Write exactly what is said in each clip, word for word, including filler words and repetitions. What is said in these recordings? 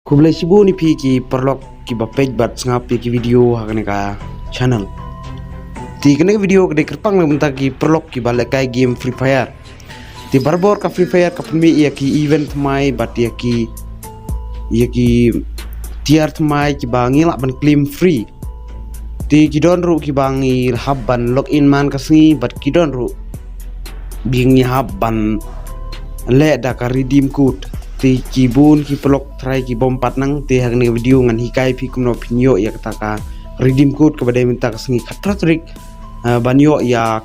Khublei shibun ïa phi ki paralok kiba peit bad sngap ïa ki video ha kane ka channel. Te kane ka video ka dei kyrpang na ka bynta ki paralok kiba lehkai game Free Fire. Te barabor ka Free Fire ka pynmih ïa ki event thymmai bad ïa ki, ïa ki tiar thymmai kiba ngi lah ban claim free. Te ki don ruh kiba ngi hap ban log in man ka sngi bad ki don ruh ba ngi hap ban leh da ka redeem code. Te ki bun ki paralok trai ki bym pat nang, te ha kane ka video ngan hikai phi kumno phin ïoh ïa kata ka redeem code kaba dei mynta ka sngi khatphra tarik, eh, ban ïoh ïa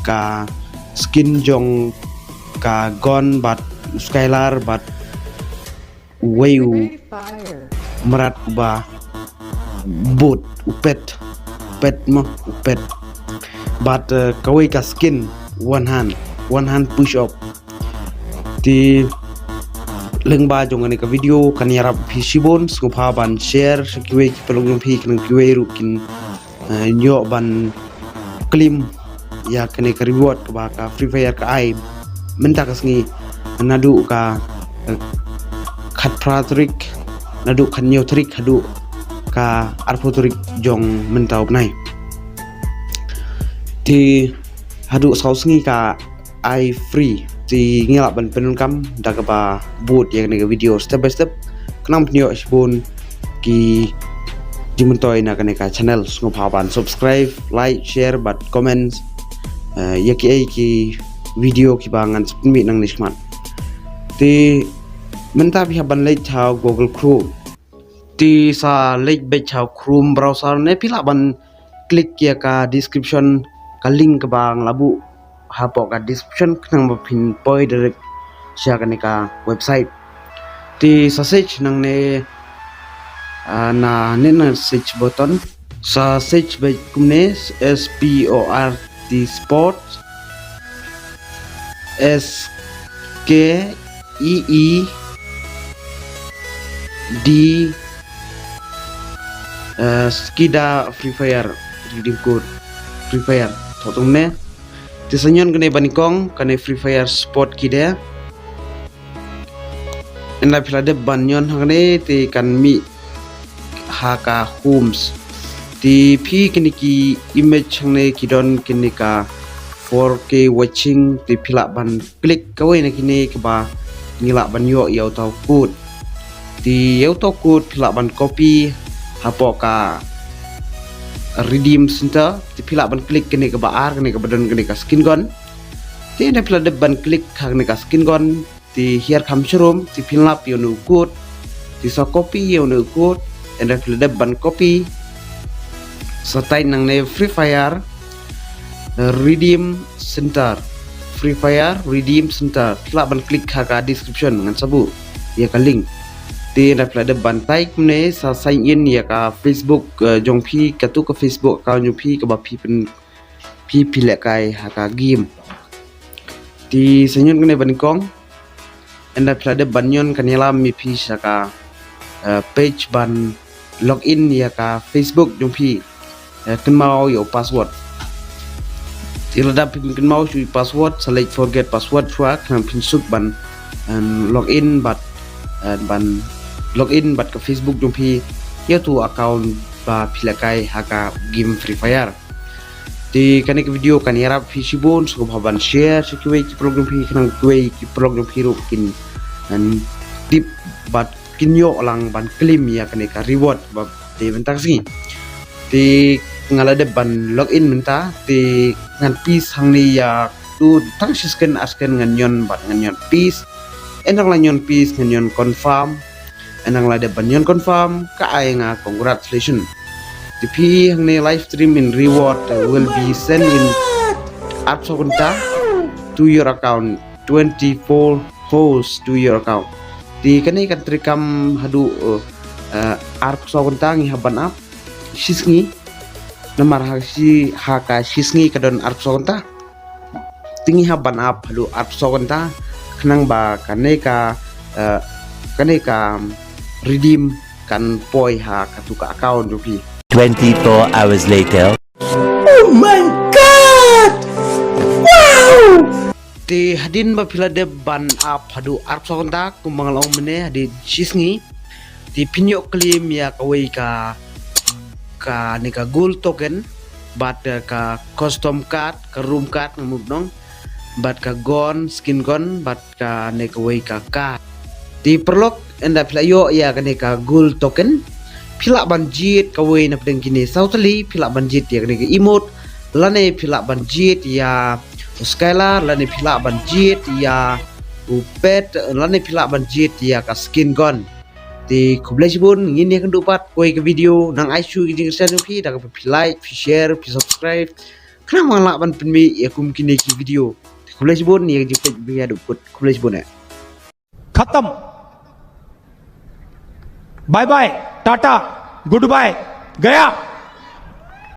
ka skin jong ka gun bad u Skylar bad uwei u mrad uba bud, u pet, pet mo, u pet. Bad, eh, kawei ka skin one hand, one hand push up. Te lyngba jong kane ka video kan ïarap phi shibun, sngewbha ban share sha kiwei ki paralok jong phi, khnang kiwei ruh kin, eh, ïoh ban claim ïa kane ka reward kaba ka Free Fire ka ai mynta ka sngi, naduh ka, eh, khatphra tarik, naduh khathynñiew tarik haduh ka arphew tarik jong mynta u bnai. Te haduh saw sngi ka ai free. Te ngi lah ban pyndonkam da kaba bud ïa kane ka video step by step, khnang phin ïoh shibun ki jingmyntoi na kane ka channel. Sngewbha ban subscribe, like, share bad comment, eh, ïa kiei ki video kiba ngan sa pynmih nangne shakhmat. Te mynta phi hap ban leit ha Google Chrome. Te sa leit beit ha Chrome browser ne phi lah ban click ïa ka description, ka link kaba nga la buh hapoh ka description, khnang ba phin poi direct sha kane ka website. Te sa search nangne, ah, na ne na search button. Sa search beit kumne, S P O R T, Sport, S K E E D, eh, Skida Free Fire, redeem code Free Fire. Thoh tang ne. Te sa ñion kane ba nyngkong, kane Free Fire Sport Kid. Ynda phi la dep ban ñion hangne te kan mih ha ka homes. Te phi kine ki image hangne ki don kine ka four K watching, te phi lah ban click kawei na kine kaba ngi lah ban ïoh ïa uta u code. Te ïa uta u code phi lah ban copy hapoh ka redeem center, te phi lah ban click kane kaba ar, kane kaba don kane ka skin gun. Te ynda phi la dep ban click ha kane ka skin gun, te hiar kham shrum, te phin lap ïa une u code. Te sa copy ïa une u code, ynda phi la dep ban copy, sa type nangne Free Fire, eh, Redeem Center. Free Fire Redeem Center. Phi lah ban click ha ka description, ngan sa buh ïa ka link. Te ynda phi la dep ban type kumne, sa sign in ïa ka Facebook, eh, jong phi, katu ka Facebook account jong phi kaba phi pyn, phi phi lehkai ha ka game. Te sa ñion kane ba nyngkong. Ynda phi la dep ban ñion kan ïalam ïa phi sha ka, eh, page ban log in ïa ka Facebook jong phi. Eh, kynmaw ïa u password. Te lada phi kynmaw shuh ïa u password, sa leit forget password shuwa, khnang phin suk ban, em, log in bad, em, ban log in bad ka Facebook jong phi ïa utu u account ba phi lehkai ha ka game Free Fire. Te kane ka video kan ïarap phi shibun, sngewbha ban share sha kiwei ki paralok jong phi, khnang kiwei ki paralok jong phi ruh kin, em, tip bad kin ïoh lang ban claim ïa kane ka reward ba dei mynta ka sngi. Te nga la dep ban log in mynta, te ngan paste hangne ïa tu tang shi second ar second ngan ñion bad ngan ñion paste. Ynda la ñion paste ngan ñion confirm. Ynda la dep ban ñion confirm, ka ai nga congratulations. Te phi hangne live stream in reward, uh, will be sent in arphew kynta to your account, twenty-four hours to your account. Te kane kan treikam haduh, uh, uh, arphew kynta ngi hap ban ap shi sngi. Namar ha shi, ha ka shi sngi ka don arphew kynta. Te ngi hap ban ap haduh arphew kynta, khnang ba kane ka, eh, kane ka redeem kan poi ha katu ka account jong phi. Twenty-four hours later. Oh my God! Wow! Te hadien ba phi la dep ban ap haduh arphew kynta, kumba nga la ong mynne, hadien shi sngi. Te phin ïoh claim ïa kawei ka, kane ka gold token, bad ka custom card, ka room card, nga mut nong, bad ka gun, skin gun, bad kane kawei ka card. Te paralok, ynda phi la ïoh ïa kane ka gold token, phi lah ban jied kawei na pdeng kine saw tylli, phi lah ban jied ïa kane ka emote, lane phi lah ban jied ïa u scaler, lane phi lah ban jied ïa u pet, lane phi lah ban jied ïa ka skin gun. Te khublei shibun, ngin ïakynduh pat kawei ka video, nang ai shuh ka jingkyrsiang jong phi, da kaba phi like, phi share, phi subscribe. Khnang ba ngan lah ban pynmih ïa kum kine ki video. Khublei shibun, ïa ka jingpeit ba ïa duk kut. Khublei shibun eh. खत्म। Bye bye, tata, goodbye, गया।